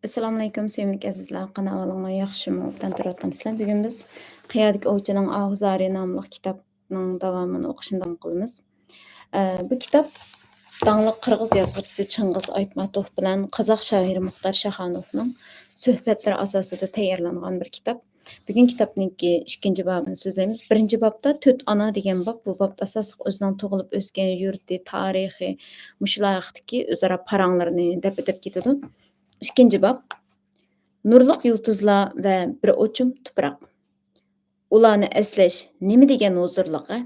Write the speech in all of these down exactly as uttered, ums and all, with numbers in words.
ئەسسالامۇئەلەيكۇم، سۆيۈملۈك ئەزىزلەر، قانداق ئەھۋالىڭلار، ياخشىمۇ؟ ئوبدان تۇرۇۋاتامسىلەر؟ بۈگۈن بىز قىيادىكى ئوۋچىنىڭ ئاھۇ زارى ناملىق كىتابنىڭ داۋامىنى ئوقۇشنى داۋام قىلىمىز. ئە، بۇ كىتاب داڭلىق قىرغىز يازغۇچىسى چىڭغىز ئايتماتوف بىلەن قازاق شائىرى مۇختار شاخانوفنىڭ سۆھبەتلىرى ئاساسىدا تەييارلانغان بىر كىتاب. بۈگۈن كىتابنىڭكى ئىككىنچى بابىنى سۆزلەيمىز. بىرىنچى بابتا تۆت ئانا دېگەن باب. بۇ بابتا ئاساسلىق ئۆزىنىڭ تۇغۇلۇپ ئۆسكەن يۇرتى، تارىخى، مۇشۇلار ھەقتىكى ئۆزئارا پاراڭلىرىنى دەپ ئۆتۈپ كېتىدۇ. ئىككىنچى باب، نۇرلۇق يۇلتۇزلار ۋە بىر ئوچۇم تۇپراق. ئۇلارنى ئەسلەش نېمە دېگەن ھۇزۇرلۇق، ھە؟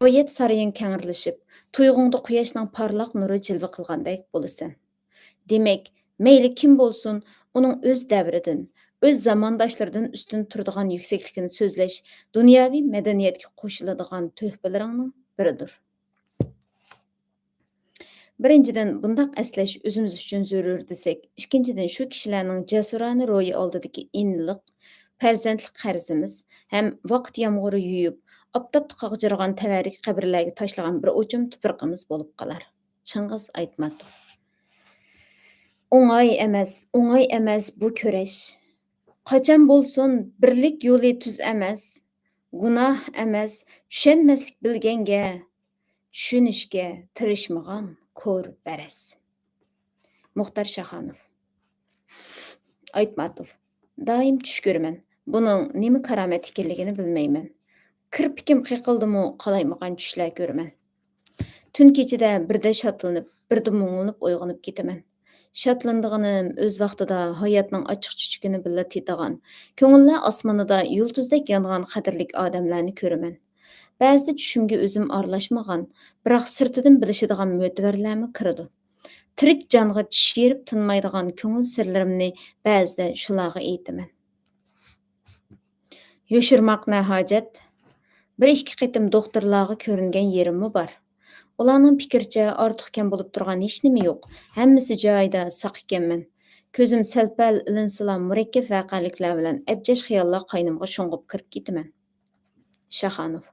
روھىيەت سارىيىڭ كەڭرىلىشىپ، تۇيغۇڭدا قۇياشنىڭ پارلاق نۇرى جىلۋە قىلغاندەك بولىسەن. دېمەك، مەيلى كىم بولسۇن، ئۇنىڭ ئۆز دەۋرىدىن، ئۆز زامانداشلىرىدىن ئۈستۈن تۇرىدىغان يۈكسەكلىكىنى سۆزلەش دۇنياۋى مەدەنىيەتكە قوشۇلىدىغان تۆھپىلىرىڭنىڭ بىرىدۇر. بىرىنچىدىن، بۇنداق ئەسلەش ئۆزىمىز ئۈچۈن زۆرۈر دېسەك، ئىككىنچىدىن، شۇ كىشىلەرنىڭ جەسۇرانە روھى ئالدىدىكى ئىنىلىق، پەرزەنتلىك قەرزىمىز ھەم ۋاقىت يامغۇرى يۇيۇپ، ئاپتاپتا قاغجىرىغان تەۋەررۈك قەبرىلەرگە تاشلىغان بىر ئوچۇم تۇپرىقىمىز بولۇپ قالار. چىڭغىز ئايتماتوف. ئوڭاي ئەمەس، ئوڭاي ئەمەس بۇ كۈرەش. قاچان بولسۇن بىرلىك يولى تۈز ئەمەس. گۇناھ ئەمەس، چۈشەنمەسلىك بىلگەنگە، چۈشىنىشكە تىرىشمىغان كور پەرەز. مۇختار شاخانوف. ئايتماتوف. دائىم چۈش كۆرىمەن. بۇنىڭ نېمە كارامەت ئىكەنلىكىنى بىلمەيمەن. كىرپىكىم قېقىلدىمۇ قالايمىقان چۈشلەر كۆرىمەن. تۈن كېچىدە بىردە شادلىنىپ، بىردە مۇڭلىنىپ ئويغىنىپ كېتىمەن. شادلىنىدىغىنىم ئۆز ۋاقتىدا ھاياتنىڭ ئاچچىق-چۈچۈكىنى بىللە تېتىغان، كۆڭۈللەر ئاسمىنىدا يۇلتۇزدەك يانغان قەدىرلىك ئادەملەرنى كۆرىمەن. بەزىدە چۈشۈمگە ئۆزۈم ئارىلاشمىغان، بىراق سىرتىدىن بىلىشىدىغان مۆتىۋەرلەرمۇ كىرىدۇ. تىرىك جانغا چىش يېرىپ تىنمايدىغان كۆڭۈل سىرلىرىمنى بەزىدە شۇلارغا ئېيتىمەن. يوشۇرماق نە ھاجەت؟ بىر ئىككى قېتىم دوختۇرلارغا كۆرۈنگەن يېرىممۇ بار. ئۇلارنىڭ پىكرىچە، ئارتۇق كەم بولۇپ تۇرغان ھېچنېمە يوق، ھەممىسى جايىدا، ساق ئىكەنمەن. كۆزۈم سەل-پەل ئىلىنسىلا، مۇرەككەپ ۋەقەلىكلەر بىلەن ئەبجەش خىياللار قاينىمىغا شۇڭغۇپ كىرىپ كېتىمەن. شاخانوف.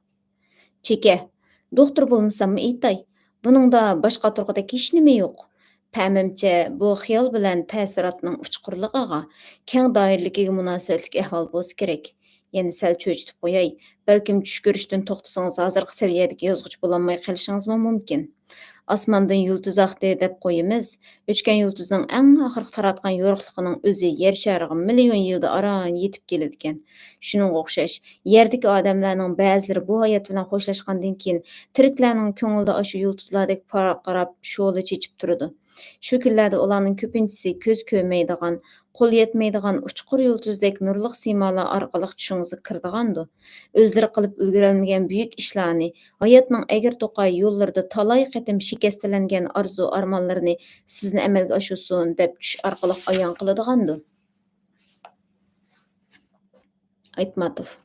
چېكە، دوختۇر بولمىساممۇ ئېيتاي، بۇنىڭدا باش قاتۇرغۇدەك ھېچنېمە يوق. پەمىمچە، بۇ خىيال بىلەن تەسىراتنىڭ ئۇچقۇرلۇقىغا، كەڭ دائىرىلىكىگە مۇناسىۋەتلىك ئەھۋال بولسا كېرەك. يەنە سەل چۆچۈتۈپ قوياي، بەلكىم چۈش كۆرۈشتىن توختىسىڭىز، ھازىرقى سەۋىيەدىكى يازغۇچى بولالماي قېلىشىڭىزمۇ مۇمكىن. ئاسماندىن يۇلتۇز ئاقتى دەپ قويىمىز. ئۆچكەن يۇلتۇزنىڭ ئەڭ ئاخىرقى تاراتقان يورۇقلۇقىنىڭ ئۆزى يەر شارىغا مىليون يىلدا ئاران يېتىپ كېلىدىكەن. شۇنىڭغا ئوخشاش، يەردىكى ئادەملەرنىڭ بەزىلىرى بۇ ھايات بىلەن خوشلاشقاندىن كېيىن، تىرىكلەرنىڭ كۆڭلىدە ئاشۇ يۇلتۇزلاردەك پارقىراپ، شولا چېچىپ تۇرىدۇ. شۇ كۈنلەردە ئۇلارنىڭ كۆپىنچىسى كۆز كۆرمەيدىغان، قول يەتمەيدىغان ئۇچقۇر يۇلتۇزدەك نۇرلۇق سىيمالار ئارقىلىق چۈشىڭىزگە كىرىدىغاندۇ. ئۆزلىرى قىلىپ ئۈلگۈرەلمىگەن بۈيۈك ئىشلارنى، ھاياتنىڭ ئەگرى-توقاي يوللىرىدا تالاي قېتىم شىكەستلەنگەن ئارزۇ-ئارمانلىرىنى سىزنى ئەمەلگە ئاشۇرسۇن دەپ چۈش ئارقىلىق ئايان قىلىدىغاندۇ. ئايتماتوف.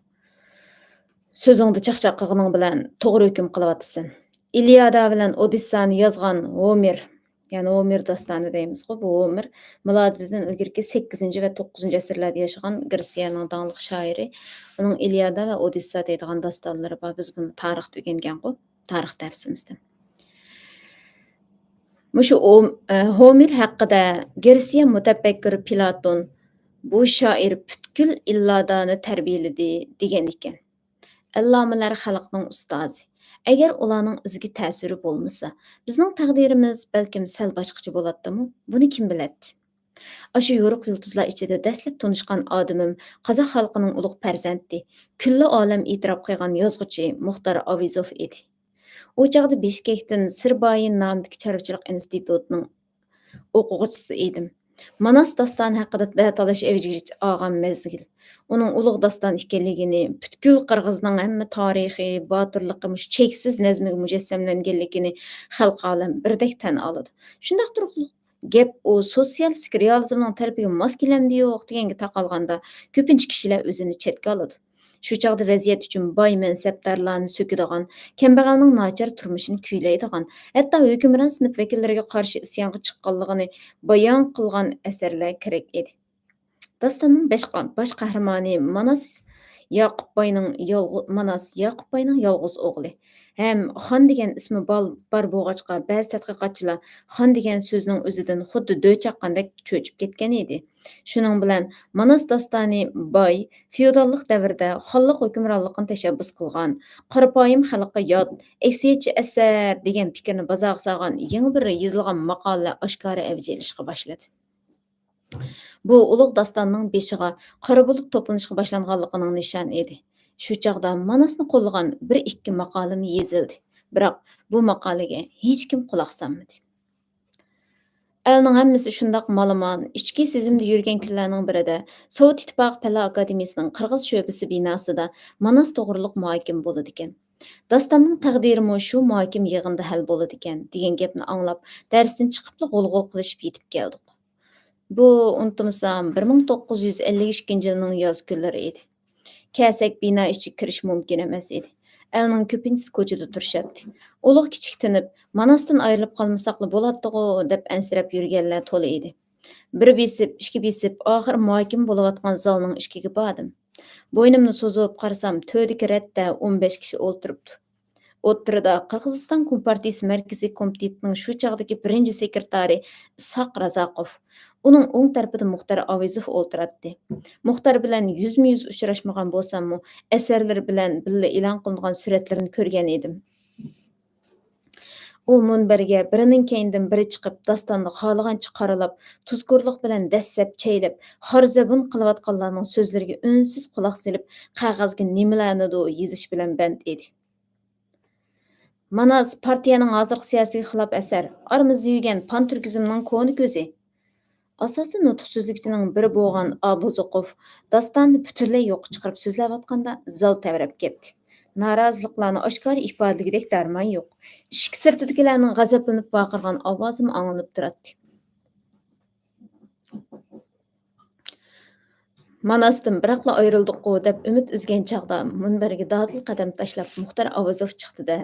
سۆزۈڭدە چاقچاق قىلغىنىڭ بىلەن توغرا ھۆكۈم قىلىۋاتىسەن. ئىليادا بىلەن ئودېسسانى يازغان ھومېر، يەنى ھومېر داستانى دەيمىزغۇ، بۇ ھومېر مىلادىدىن ئىلگىرىكى سەككىزىنچى ۋە توققۇزىنچى ئەسىرلەردە ياشىغان گرېتسىيەنىڭ داڭلىق شائىرى. ئۇنىڭ ئىليادا ۋە ئودېسسا دەيدىغان داستانلىرى بار. بىز بۇنى تارىختا ئۆگەنگەنغۇ، تارىخ دەرسىمىزدە. مۇشۇ ئوم-، ئە، ھومېر ھەققىدە گرېتسىيە مۇتەپەككۇرى پلاتون، «بۇ شائىر پۈتكۈل ئىللادانى تەربىيەلىدى» دېگەن ئىكەن. ئەللامىلەر خەلقنىڭ ئۇستازى. ئەگەر ئۇلارنىڭ ئىزگە تەسىرى بولمىسا، بىزنىڭ تەقدىرىمىز بەلكىم سەل باشقىچە بولاتتىمۇ؟ بۇنى كىم بىلەتتى؟ ئاشۇ يورۇق يۇلتۇزلار ئىچىدە دەسلەپ تونۇشقان ئادىمىم قازاق خەلقىنىڭ ئۇلۇغ پەرزەنتى، كۈللە ئالەم ئېتىراپ قىلغان يازغۇچى مۇختار ئاۋېزوف ئىدى. ئۇ چاغدا بىشكەكتىن سىربايىن نامىدىكى چارۋىچىلىق ئىنستىتۇتىنىڭ ئوقۇغۇچىسى ئىدىم. ماناس داستانى ھەققىدە دە-، تالاش ئەۋجىگە ئالغان مەزگىل، ئۇنىڭ ئۇلۇغ داستان ئىكەنلىكىنى، پۈتكۈل قىرغىزنىڭ ھەممە تارىخى، باتۇرلۇقى مۇشۇ چەكسىز نەزمىگە مۇجەسسەملەنگەنلىكىنى خەلقى ئالەم بىردەك تەن ئالىدۇ. شۇنداق تۇرۇقلۇق گەپ ئۇ سوتسىيالىستىك رېئالىزمنىڭ تەلىپىگە ماس كېلەمدۇ يوق دېگەنگە تاقالغاندا، كۆپىنچە كىشىلەر ئۆزىنى چەتكە ئالىدۇ. شۇ چاغدا ۋەزىيەت ئۈچۈن باي مەنسەپدارلارنى سۆكىدىغان، كەمبەغەلنىڭ ناچار تۇرمۇشىنى كۈيلەيدىغان، ھەتتا ھۆكۈمران سىنىپ ۋەكىللىرىگە قارشى ئىسيانغا چىققانلىقىنى بايان قىلغان ئەسەرلەر كېرەك ئىدى. داستاننىڭ بەش قا-، باش قەھرىمانى ماناس ياقۇپ باينىڭ يالغۇ-، ماناس ياقۇپ باينىڭ يالغۇز ئوغلى. ھەم خان دېگەن ئىسمى بال-، بار بولغاچقا، بەزى تەتقىقاتچىلار خان دېگەن سۆزنىڭ ئۆزىدىن خۇددى دۆ چاققاندەك چۆچۈپ كەتكەن ئىدى. شۇنىڭ بىلەن ماناس داستانى باي، فېئوداللىق دەۋرىدە خانلىق ھۆكۈمرانلىقىنى تەشەببۇس قىلغان، قارىپايىم خەلققە يات، ئەكسىيەتچى ئەسەر دېگەن پىكىرنى بازارغا سالغان يېڭى بىر يېزىلغان ماقالە ئاشكارا ئەۋج ئېلىشقا باشلىدى. بۇ ئۇلۇغ داستاننىڭ بېشىغا قارا بۇلۇت توپلىنىشقا باشلانغانلىقىنىڭ نىشانى ئىدى. شۇ چاغدا ماناسنى قوللىغان بىر ئىككى ماقالىمۇ يېزىلدى. بىراق بۇ ماقالىگە ھېچكىم قۇلاق سالمىدى. ئەلنىڭ ھەممىسى شۇنداق مالىمان، ئىچكى سېزىمدە يۈرگەن كۈنلەرنىڭ بىرىدە سوۋېت ئىتتىپاقى پەنلەر ئاكادېمىيىسىنىڭ قىرغىز شۆبىسى بىناسىدا ماناس توغرۇلۇق مۇھاكىمە بولىدىكەن. داستاننىڭ تەقدىرىمۇ شۇ مۇھاكىمە يىغىنىدا ھەل بولىدىكەن، دېگەن گەپنى ئاڭلاپ، دەرستىن چىقىپلا غۇلغۇل قىلىشىپ يېتىپ كەلدۇق. بۇ، ئۇنتۇمىسام، بىر مىڭ توققۇز يۈز ئەللىك ئىككىنچى يىلنىڭ ياز كۈنلىرى ئىدى. كەلسەك بىنا ئىچىگە كىرىش مۇمكىن ئەمەس ئىدى. ئەلنىڭ كۆپىنچىسى كوچىدا تۇرۇشاتتى. ئۇلۇغ كىچىك تىنىپ، ماناستىن ئايرىلىپ قالمىساقلا بولاتتىغۇ دەپ ئەنسىرەپ يۈرگەنلەر تولا ئىدى. بىر بېسىپ، ئىككى بېسىپ، ئاخىر مۇھاكىمە بولۇۋاتقان زالنىڭ ئىشىكىگە باردىم. بوينۇمنى سوزۇپ قارىسام، تۆردىكى رەتتە ئون بەش كىشى ئولتۇرۇپتۇ. ئوتتۇرىدا قىرغىزىستان كومپارتىيىسى مەركىزىي كومىتېتىنىڭ شۇ چاغدىكى بىرىنچى سېكرېتارى ئىسھاق رازاقوف، ئۇنىڭ ئوڭ تەرىپىدە مۇختار ئاۋېزوف ئولتۇراتتى. مۇختار بىلەن يۈزمۇ يۈز ئۇچراشمىغان بولساممۇ، ئەسەرلىرى بىلەن بىللە ئېلان قىلىنغان سۈرەتلىرىنى كۆرگەن ئىدىم. ئۇ مۇنبەرگە بىرىنىڭ كەينىدىن بىرى چىقىپ، داستاننى خالىغانچە قارىلاپ، تۇزكورلۇق بىلەن دەسسەپ چەيلەپ، خار زەبۇن قىلىۋاتقانلارنىڭ سۆزلىرىگە ئۈنسىز قۇلاق سېلىپ، قەغەزگە نېمىلەرنىدۇ يېزىش بىلەن بەند ئىدى. ماناس پارتىيەنىڭ ھازىرقى سىياسىتىگە خىلاپ ئەسەر، ئارىمىزدا يۈرگەن پانتۈركىزمنىڭ كونا كۆزى. ئاساسىي نۇتۇق سۆزلىگۈچىنىڭ بىرى بولغان ئابوزوقوف داستاننى پۈتۈنلەي يوققا چىقىرىپ سۆزلەۋاتقاندا زال تەۋرەپ كەتتى. نارازىلىقلارنى ئاشكارا ئىپادىلىگۈدەك دەرمان يوق. ئىشىك سىرتىدىكىلەرنىڭ غەزەپلىنىپ ۋارقىرىغان ئاۋازىمۇ ئاڭلىنىپ تۇراتتى. ماناستىن بىراقلا ئايرىلدۇققۇ دەپ ئۈمىد ئۈزگەن چاغدا مۇنبەرگە دادىل قەدەم تاشلاپ مۇختار ئاۋازوف چىقتى-دە،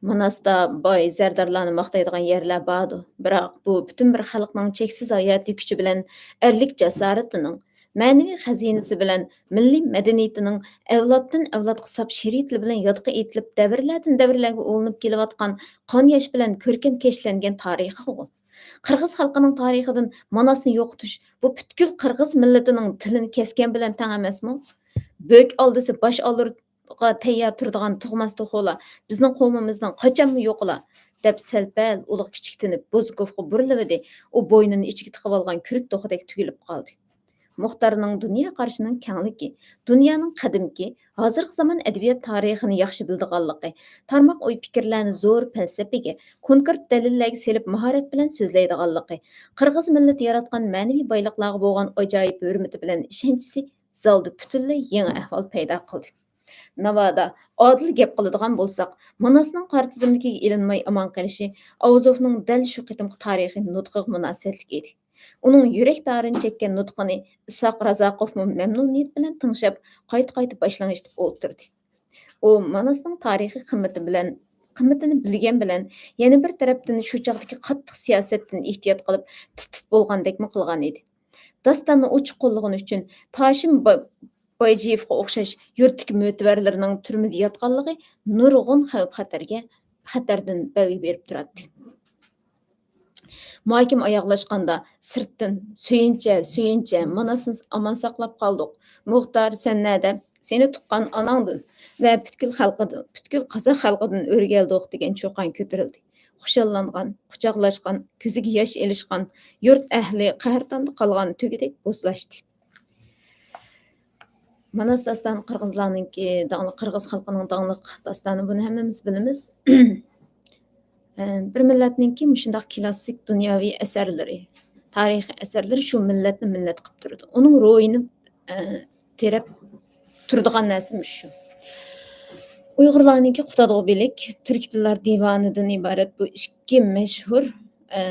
ماناستا باي زەردارلارنى ماختايدىغان يەرلەر باردۇ، بىراق بۇ پۈتۈن بىر خەلقنىڭ چەكسىز ھاياتىي كۈچى بىلەن ئەرلىك جاسارىتىنىڭ، مەنىۋى خەزىنىسى بىلەن مىللىي مەدەنىيىتىنىڭ ئەۋلادتىن ئەۋلادقا ساپ شېرىن تىلى بىلەن يادقا ئېيتىلىپ، دەۋرلەردىن دەۋرلەرگە ئۇلىنىپ كېلىۋاتقان قان ياش بىلەن كۆركەم كەشلەنگەن تارىخىغۇ. قىرغىز خەلقىنىڭ تارىخىدىن ماناسنى يوقىتىش، بۇ پۈتكۈل قىرغىز مىللىتىنىڭ تىلىنى كەسكەن بىلەن تەڭ ئەمەسمۇ؟ بۆك ئالدىسى باش ئالۇرغا تەييار تۇرىدىغان تۇغماس توخۇلار بىزنىڭ قوۋمىمىزنىڭ قاچانمۇ يوقىلا، دەپ سەل-پەل ئۇلۇغ كىچىك تىنىپ بوزۇكوفقا بۇرۇلۇۋىدى. ئۇ بوينىنى ئىچىگە تىقىۋالغان كۈرۈك توخۇدەك تۈگۈلۈپ قالدى. مۇختارنىڭ دۇنيا قارىشىنىڭ كەڭلىكى، دۇنيانىڭ قەدىمكى، ھازىرقى زامان ئەدەبىيات تارىخىنى ياخشى بىلىدىغانلىقى، تارماق ئوي پىكىرلەرنى زور پەلسەپىگە، كونكرېت دەلىللەرگە سېلىپ ماھارەت بىلەن سۆزلەيدىغانلىقى، قىرغىز مىللىتى ياراتقان مەنىۋى بايلىقلارغا بولغان ئاجايىپ ھۆرمىتى بىلەن ئىشەنچىسى زالدا پۈتۈنلەي يېڭى ئەھۋال پەيدا قىلدى. ناۋادا ئادىل گەپ قىلىدىغان بولساق، ماناسنىڭ قارا تىزىملىكىگە ئېلىنماي ئامان قېلىشى ئاۋزوفنىڭ دەل شۇ قېتىمقى تارىخىي نۇتقىغا مۇناسىۋەتلىك ئىدى. ئۇنىڭ يۈرەك تارىنى چەككەن نۇتقىنى ئىسھاق رازاقوفمۇ مەمنۇنىيەت بىلەن تىڭشاپ، قايتا-قايتا باش لىڭشىتىپ ئولتۇردى. ئۇ ماناسنىڭ تارىخىي قىممىتى بىلەن، قىممىتىنى بىلگەن بىلەن، يەنە بىر تەرەپتىن شۇ چاغدىكى قاتتىق سىياسەتتىن ئېھتىيات قىلىپ، تىت-تىت بولغاندەكمۇ قىلغان ئىدى. داستاننى ئوچۇق قوللىغىنى ئۈچۈن تاشىم با-، بايجىيېۋقا ئوخشاش يۇرتتىكى مۆتىۋەرلىرىنىڭ تۈرمىدە ياتقانلىقى نۇرغۇن خەۋپ-خەتەرگە، خەتەردىن بەلگە بېرىپ تۇراتتى. مۇھاكىمە ئاياغلاشقاندا سىرتتىن، «سۆيۈنچە، سۆيۈنچە، ماناسنى ئامان ساقلاپ قالدۇق. مۇختار، سەن نەدە؟ سېنى تۇغقان ئاناڭدىن ۋە پۈتكۈل خەلقىدىن، پۈتكۈل قازاق خەلقىدىن ئۆرگەلدۇق» دېگەن چۇقان كۆتۈرۈلدى. خۇشاللانغان، قۇچاقلاشقان، كۆزىگە ياش ئېلىشقان يۇرت ئەھلى قەھرىتاندا قالغان تۆگىدەك بوسلاشتى. ماناس داستانى قىرغىزلارنىڭكى داڭلىق، قىرغىز خەلقىنىڭ داڭلىق داستانى، بۇنى ھەممىمىز بىلىمىز. ئە، بىر مىللەتنىڭكى مۇشۇنداق كلاسسىك دۇنياۋى ئەسەرلىرى، تارىخىي ئەسەرلىرى شۇ مىللەتنى مىللەت قىلىپ تۇرىدۇ. ئۇنىڭ روھىنى، ئە، تېرەپ تۇرىدىغان نەرسە مۇشۇ. ئۇيغۇرلارنىڭكى قۇتادغۇ بىلىك، تۈركىي تىللار دىۋانىدىن ئىبارەت بۇ ئىككى مەشھۇر، ئە،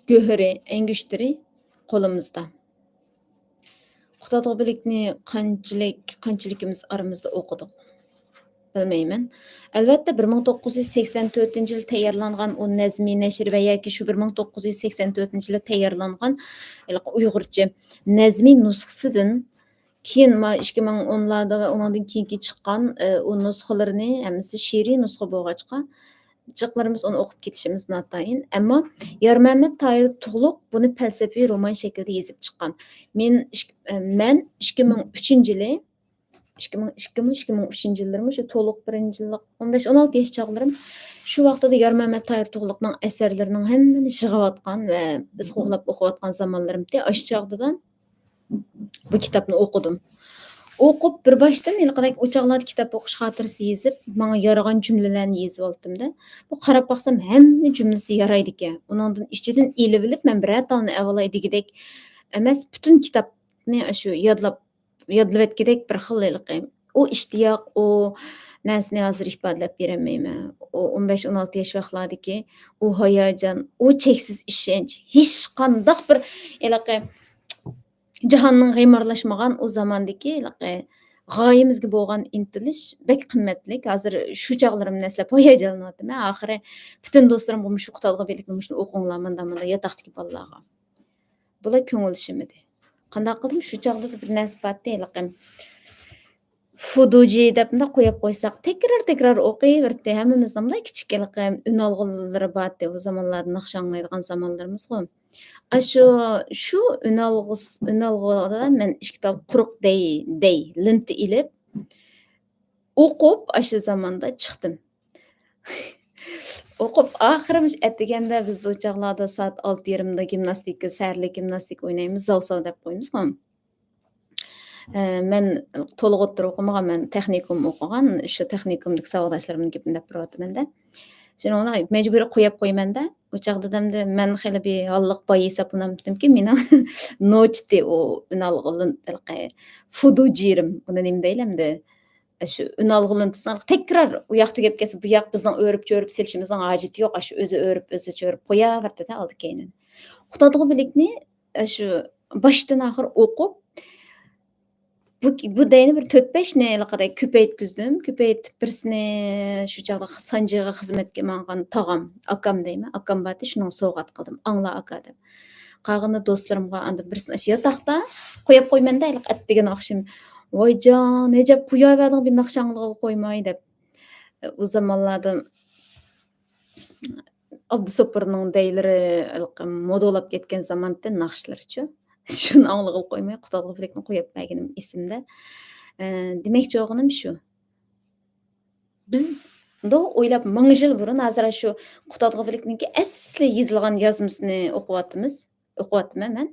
گۆھىرى، ئەنگۈشتىرى قولىمىزدا. قۇتادغۇ بىلىكنى قانچىلىك، قانچىلىكىمىز ئارىمىزدا ئوقۇدۇق. بىلمەيمەن. ئەلۋەتتە، بىر مىڭ توققۇز يۈز سەكسەن تۆتىنچى يىلى تەييارلانغان ئۇ نەزمىي نەشر ۋە ياكى شۇ بىر مىڭ توققۇز يۈز سەكسەن تۆتىنچى يىلى تەييارلانغان ھېلىقى ئۇيغۇرچە نەزمىي نۇسخىسىدىن كېيىن، ما، ئىككى مىڭ ئونلاردا ۋە ئۇنىڭدىن كېيىنكى چىققان، ئە، ئۇ نۇسخىلىرىنى ھەممىسى شېئىرىي نۇسخا بولغاچقا، جىقلىرىمىز ئۇنى ئوقۇپ كېتىشىمىز ناتايىن. ئەمما يارمەمەت تاھىر تۇغلۇق بۇنى پەلسەپىۋى رومان شەكلىدە يېزىپ چىققان. مېن ئىك-، ئە، مەن ئىككى مىڭ ئۈچىنچى يىلى، ئىككى مىڭ ئىككىمۇ، ئىككى مىڭ ئۈچىنچى يىللىرىمۇ شۇ تولۇق بىرىنچى يىللىق، ئون بەش، ئون ئالتە ياش چاغلىرىم. شۇ ۋاقتىدا يارمەمەت تاھىر تۇغلۇقنىڭ ئەسەرلىرىنىڭ ھەممىنى يىغىۋاتقان ۋە ئىز قوغلاپ ئوقۇۋاتقان زامانلىرىمتى. ئاشۇ چاغدا بۇ كىتابنى ئوقۇدۇم. ئوقۇپ، بىر باشتىن ھېلىقىدەك ئۇ چاغلاردا كىتاب ئوقۇش خاتىرىسى يېزىپ، ماڭا يارىغان جۈملىلەرنى يېزىۋالدىم-دە. بۇ قاراپ باقسام، ھەممە جۈملىسى يارايدىكەن. ئۇنىڭدىن ئىچىدىن ئېلىۋېلىپ، مەن بىرەر تالنى ئەۋەلاي دېگۈدەك ئەمەس، پۈتۈن كىتابنى ئاشۇ يادلاپ، يادلىۋەتكۈدەك بىر خىل ھېلىقى ئۇ ئىشتىياق، ئۇ نەرسىنى ھازىر ئىپادىلەپ بېرەلمەيمەن. ئۇ ئون بەش، ئون ئالتە ياش ۋاقىتلاردىكى ئۇ ھاياجان، ئۇ چەكسىز ئىشەنچ، ھېچقانداق بىر ھېلىقى جاھاننىڭ غىمارلاشمىغان ئۇ زاماندىكى ھېلىقى غايىمىزگە بولغان ئىنتىلىش بەك قىممەتلىك. ھازىر شۇ چاغلىرىمنى ئەسلەپ ھاياجانلىنىۋاتىمەن. ئاخىرى پۈتۈن دوستلىرىمغا مۇشۇ قۇتادغۇ بېلىكنى مۇشۇنى ئوقۇڭلار، مۇنداق، مۇنداق ياتاقتىكى بالىلارغا. بۇلار كۆڭۈل ئىشىمىدى. قانداق قىلدىم؟ شۇ چاغدا بىر نەرسە بارتى، ھېلىقى فۇدۇجى دەپ مۇنداق قويۇپ قويساق، تەكرار، تەكرار ئوقۇيۋەردى. ھەممىمىزنىڭ مۇنداق كىچىك ھېلىقى ئۈنئالغۇلىرى بارتى. ئۇ زامانلاردا ناخشا ئاڭلايدىغان زامانلىرىمىزغۇ. ئاشۇ، شۇ ئۈنئالغۇس-، ئۈنئالغۇدا مەن ئىككى تال قۇرۇق دەي، دەي، لېنتا ئېلىپ، ئوقۇپ، ئاشۇ زاماندا چىقتىم. ئوقۇپ، ئاخىرى مۇشۇ ئەتىگەندە بىز ئۇ چاغلاردا سائەت ئالتە يېرىمدا گىمناستىكا، سەھەرلىك گىمناستىكا ئوينايمىز، زاۋسال دەپ قويىمىزغۇ. ئە، مەن تولۇق ئوتتۇرا ئوقۇمىغان، مەن تېخنىكوم ئوقۇغان، شۇ تېخنىكومدىكى ساۋاقداشلىرىمنىڭ گېپىنى دەپ تۇرۇۋاتىمەن-دە. شۇنىڭ بىلەن مەجبۇرىي قويۇپ قويىمەن-دە. ئۇ چاغدا دەمدە مەن خېلى بىر ھاللىق باي ھېسابلىنامتىمكى، مېنىڭ نوچتى ئۇ ئۈنئالغۇ لېنتا، فۇدۇجىرىم، ئۇنى نېمە دەيلى ئەمدى؟ شۇ ئۈنئالغۇ لېنتىسىنى تەكرار ئۇ ياق تۈگەپ كەتسە، بۇ ياق بىزنىڭ ئۆرۈپ چۆرۈپ سېلىشىمىزنىڭ ھاجىتى يوق. ئاشۇ ئۆزى ئۆرۈپ، ئۆزى چۆرۈپ قوياۋەردى-دە ئالدى كەينىنى. قۇتادغۇ بىلىكنى، ئە، شۇ باشتىن ئاخىر ئوقۇپ، بۇ، بۇ دەينى بىر تۆت بەشنى ھېلىقىدەك كۆپەيتكۈزدۈم. كۆپەيتىپ بىرسىنى شۇ چاغدا سانجىغا خىزمەتكە ماڭغان تاغام، ئاكام دەيمەن، ئاكام بارتى، شۇنىڭغا سوۋغات قىلدىم. ئاڭلا ئاكا دەپ. قالغىنى دوستلىرىمغا، ئاندىن بىرسىنى ئاشۇ ياتاقتا قويۇپ قويىمەن-دە، ھېلىقى ئەتىگەن ئاخشىمى. ۋايجان، ئەجەب قوياۋەردىڭ بىر ناخشا ئاڭلىغىلى قويماي دەپ. ئۇ زامانلاردا ئابدۇسوپۇرنىڭ دەيلىرى ھېلىقى مودىلاپ كەتكەن زامانتى ناخشىلىرىچۇ. شۇنى ئاڭلىغىلى قويماي، قۇتادغۇ بىلىكنى قويۇپ بەرگىنىم ئېسىمدە. ئە، دېمەكچى بولغىنىم شۇ. بىز مۇنداق ئويلاپ، مىڭ يىل بۇرۇن، ھازىر شۇ قۇتادغۇ بىلىكنىڭكى ئەسلى يېزىلغان يازمىسىنى ئوقۇۋاتىمىز. ئوقۇۋاتىمەن مەن.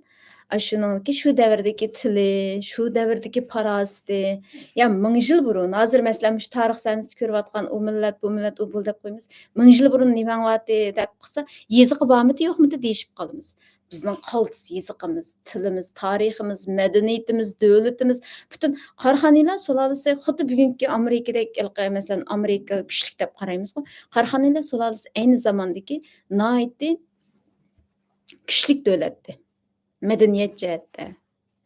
ئاشۇنىڭكى شۇ دەۋردىكى تىلى، شۇ دەۋردىكى پاراسىتى، يا مىڭ يىل بۇرۇن، ھازىر مەسىلەن، مۇشۇ تارىخ سەھنىسىدە كۆرۈۋاتقان ئۇ مىللەت، بۇ مىللەت، ئۇ بۇ دەپ قويىمىز. مىڭ يىل بۇرۇن نېمەڭ بارتى دەپ قىلسا، يېزىقى بارمىدى، يوقمىدى دېيىشىپ قالىمىز. بىزنىڭ قالتىس يېزىقىمىز، تىلىمىز، تارىخىمىز، مەدەنىيىتىمىز، دۆلىتىمىز، پۈتۈن قاراخانىيلار سۇلالىسى خۇددى بۈگۈنكى ئامېرىكىدەك، ھېلىقى، مەسىلەن، ئامېرىكا كۈچلۈك دەپ قارايمىزغۇ. قاراخانىيلار سۇلالىسى ئەينى زاماندىكى ناھايىتى كۈچلۈك دۆلەتتى. مەدەنىيەت جەھەتتە.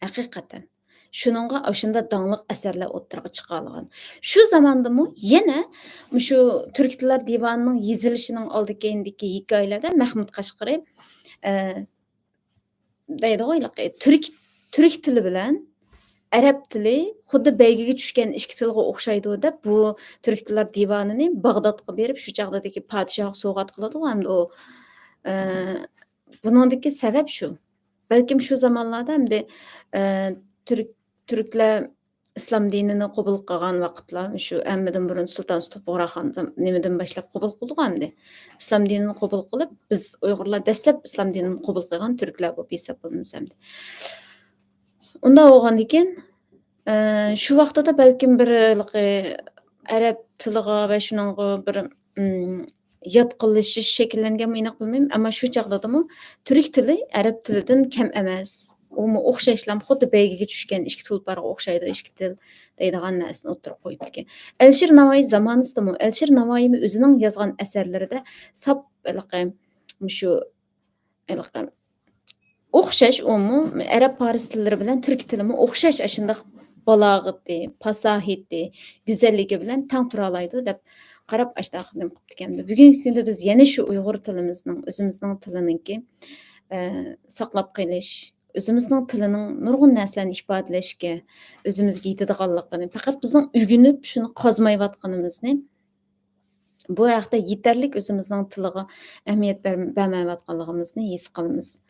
ھەقىقەتەن. شۇنىڭغا ئاشۇنداق داڭلىق ئەسەرلەر ئوتتۇرىغا چىقالىغان. شۇ زاماندىمۇ يەنە مۇشۇ تۈركىي تىللار دىۋانىنىڭ يېزىلىشىنىڭ ئالدى كەينىدىكى ھېكايىلەردە مەخمۇت قەشقىرى، ئە، دەيدىغۇ، ھېلىقى تۈرك، تۈرك تىلى بىلەن ئەرەب تىلى خۇددى بەيگىگە چۈشكەن ئىككى تىلغا ئوخشايدۇ دەپ، بۇ تۈركىي تىللار دىۋانىنى باغدادقا بېرىپ، شۇ چاغدىكى پادىشاھقا سوۋغات قىلىدىغۇ. ھەمدە ئۇ، ئە، بۇنىڭدىكى سەۋەب شۇ. بەلكىم شۇ زامانلاردا ئەمدى، ئە، تۈرك، تۈركلەر ئىسلام دىنىنى قوبۇل قىلغان ۋاقىتلار، شۇ ھەممىدىن بۇرۇن سۇلتان سۇتۇق بۇغراخان نېمىدىن باشلاپ قوبۇل قىلدىغۇ ئەمدى. ئىسلام دىنىنى قوبۇل قىلىپ، بىز ئۇيغۇرلار دەسلەپ ئىسلام دىنىنى قوبۇل قىلغان تۈركلەر بولۇپ ھېسابلىنىمىز ئەمدى. ئۇنداق بولغاندىكىن، ئە، شۇ ۋاقتىدا بەلكىم بىر ھېلىقى ئەرەب تىلىغا ۋە شۇنىڭغا بىر، ئىم، ياتقىنلىشىش شەكىللەنگەنمۇ ئېنىق بىلمەيمەن، ئەمما شۇ چاغدىمۇ تۈرك تىلى ئەرەب تىلىدىن كەم ئەمەس. ئۇمۇ ئوخشاشلا خۇددى بەيگىگە چۈشكەن ئىككى تۇلپارغا ئوخشايدۇ، ئىككى تىل دەيدىغان نەرسىنى ئوتتۇرىغا قويۇپتىكەن. ئەلىشىر ناۋايى زامانىسىدىمۇ، ئەلىشىر ناۋايىمۇ ئۆزىنىڭ يازغان ئەسەرلىرىدە ساپ ھېلىقى مۇشۇ ھېلىقى ئوخشاش، ئۇمۇ ئەرەب پارس تىللىرى بىلەن تۈركىي تىلىمۇ ئوخشاش، ئاشۇنداق بالاغىتى، پاساھىتى، گۈزەللىكى بىلەن تەڭ تۇرالايدۇ دەپ قاراپ، ئاشۇنداق نېمە قىپتىكەن. بۈگۈنكى كۈندە بىز يەنە شۇ ئۇيغۇر تىلىمىزنىڭ، ئۆزىمىزنىڭ تىلىنىڭكى، ئە، ساقلاپ قېلىش، ئۆزىمىزنىڭ تىلىنىڭ نۇرغۇن نەرسىلەرنى ئىپادىلەشكە، ئۆزىمىزگە يېتىدىغانلىقىنى، پەقەت بىزنىڭ ئۆگىنىپ شۇنى قازمايۋاتقىنىمىزنى، بۇ ھەقتە يېتەرلىك ئۆزىمىزنىڭ تىلىغا ئەھمىيەت بەر-، بەرمەيۋاتقانلىقىمىزنى ھېس قىلىمىز.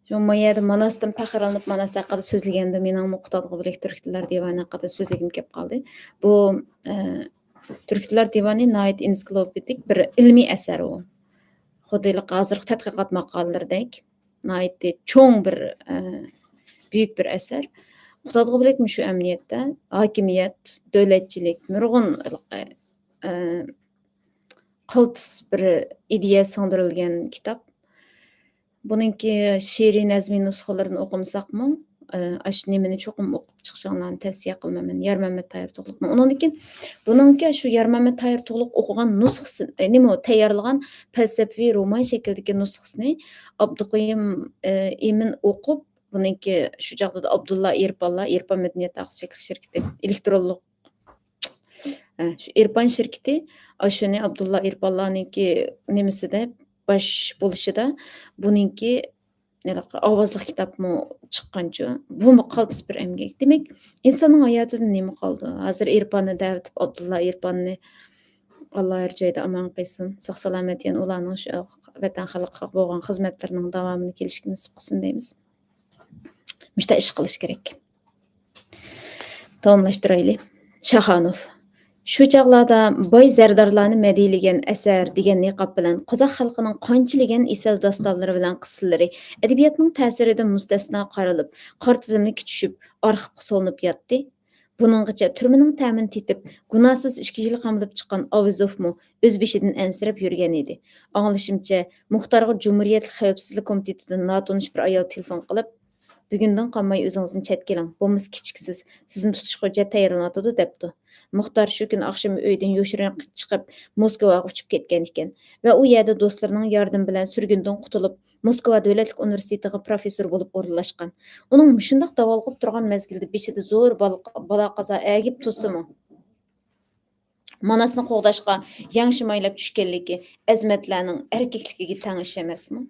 شۇ ما يەردە ماناستىن پەخىرلىنىپ، ماناس ھەققىدە سۆزلىگەندە مېنىڭمۇ قۇتادغۇ بۆلەك تۈركلەر دىۋانى ھەققىدە سۆزلىگۈم كېلىپ قالدى. بۇ، ئە، تۈركلەر دىۋانى ناھايىتى ئېنسىكلوپېدىك بىر ئىلمىي ئەسەر ئۇ. خۇددى ھېلىقى ھازىرقى تەتقىقات ماقالىلىرىدەك ناھايىتى چوڭ بىر، ئە، بۈيۈك بىر ئەسەر. قۇتادغۇ بۆلەك مۇشۇ ئەمەلىيەتتە ھاكىمىيەت، دۆلەتچىلىك، نۇرغۇن، ئە، قالتىس بىر ئىدىيە سىڭدۈرۈلگەن كىتاب. بۇنىڭكى شېئىرىي نەزمىي نۇسخىلىرىنى ئوقۇمىساقمۇ، ئە، ئاشۇ نېمىنى چوقۇم ئوقۇپ چىقىشىڭلارنى تەۋسىيە قىلىمەن مەن، يارمەمەت تاھىر تۇغلۇقنىڭ. ئۇنىڭدىن كېيىن بۇنىڭكى شۇ يارمەمەت تاھىر تۇغلۇق ئوقۇغان نۇسخىسى، ئە، نېمە، تەييارلىغان پەلسەپىۋى رومان شەكلىدىكى نۇسخىسىنى ئابدۇقېيۇم، ئە، ئىمىن ئوقۇپ، بۇنىڭكى شۇ چاغدا ئابدۇللا ئېرپانلار، ئېرپان مەدەنىيەت تارقىتىش شەكلى شىركىتى، ئېلېكترونلۇق، ئە، شۇ ئېرپان شىركىتى ئاشۇنى ئابدۇللا ئېرپانلارنىڭكى نېمىسىدە، باش بولۇشىدا بۇنىڭكى ھېلىقى ئاۋازلىق كىتابمۇ چىققانچۇ؟ بۇمۇ قالتىس بىر ئەمگەك. دېمەك، ئىنساننىڭ ھاياتىدا نېمە قالىدۇ؟ ھازىر ئېرپاننى دەۋېتىپ، ئابدۇللا ئېرپاننى ئاللا ھەر جايدا ئامان قىلسۇن، ساق-سالامەت يەنە ئۇلارنىڭ شۇ ۋەتەن خەلققە بولغان خىزمەتلىرىنىڭ داۋامىنى كېلىشىگە نېسىپ قىلسۇن دەيمىز. مۇشۇنداق ئىش قىلىش كېرەك. داۋاملاشتۇرايلى. شاخانوف. شۇ چاغلاردا باي زەردارلارنى مەدھىيلىگەن ئەسەر دېگەن نىقاب بىلەن قازاق خەلقىنىڭ قانچىلىگەن ئېسىل داستانلىرى بىلەن قىسسىلىرى ئەدەبىياتنىڭ تەسىرىدىن مۇستەسنا قايرىلىپ، قارا تىزىملىككە چۈشۈپ، ئارخىپقا سولىنىپ ياتتى. بۇنىڭغىچە تۈرمىنىڭ تەمىنى تېتىپ، گۇناھسىز ئىككى يىل قامىلىپ چىققان ئاۋېزوفمۇ ئۆز بېشىدىن ئەنسىرەپ يۈرگەن ئىدى. ئاڭلىشىمچە، مۇختارغا جۇمھۇرىيەتلىك خەۋپسىزلىك كومىتېتىدىن ناتونۇش بىر ئايال تېلېفون قىلىپ، «بۈگۈندىن قالماي ئۆزىڭىزنى چەتكە ئېلىڭ، بولمىسا كىچىكسىز، سىزنى تۇتۇشقا ھۆججەت تەييارلىنىۋاتىدۇ» دەپتۇ. مۇختار شۇ كۈنى ئاخشىمى ئۆيدىن يوشۇرۇن چىقىپ، موسكۋاغا ئۇچۇپ كەتكەن ئىكەن ۋە ئۇ يەردە دوستلىرىنىڭ ياردىمى بىلەن سۈرگۈندىن قۇتۇلۇپ، موسكۋا دۆلەتلىك ئۇنىۋېرسىتېتىغا پروفېسسور بولۇپ ئورۇنلاشقان. ئۇنىڭ مۇشۇنداق داۋالغۇپ تۇرغان مەزگىلدە بېشىدا زور بالا، بالا-قازا ئەگىپ تۇرسىمۇ، ماناسنى قوغداشقا يەڭ شىمايلاپ چۈشكەنلىكى ئەزىمەتلەرنىڭ ئەركەكلىكىگە تەڭ ئىش ئەمەسمۇ؟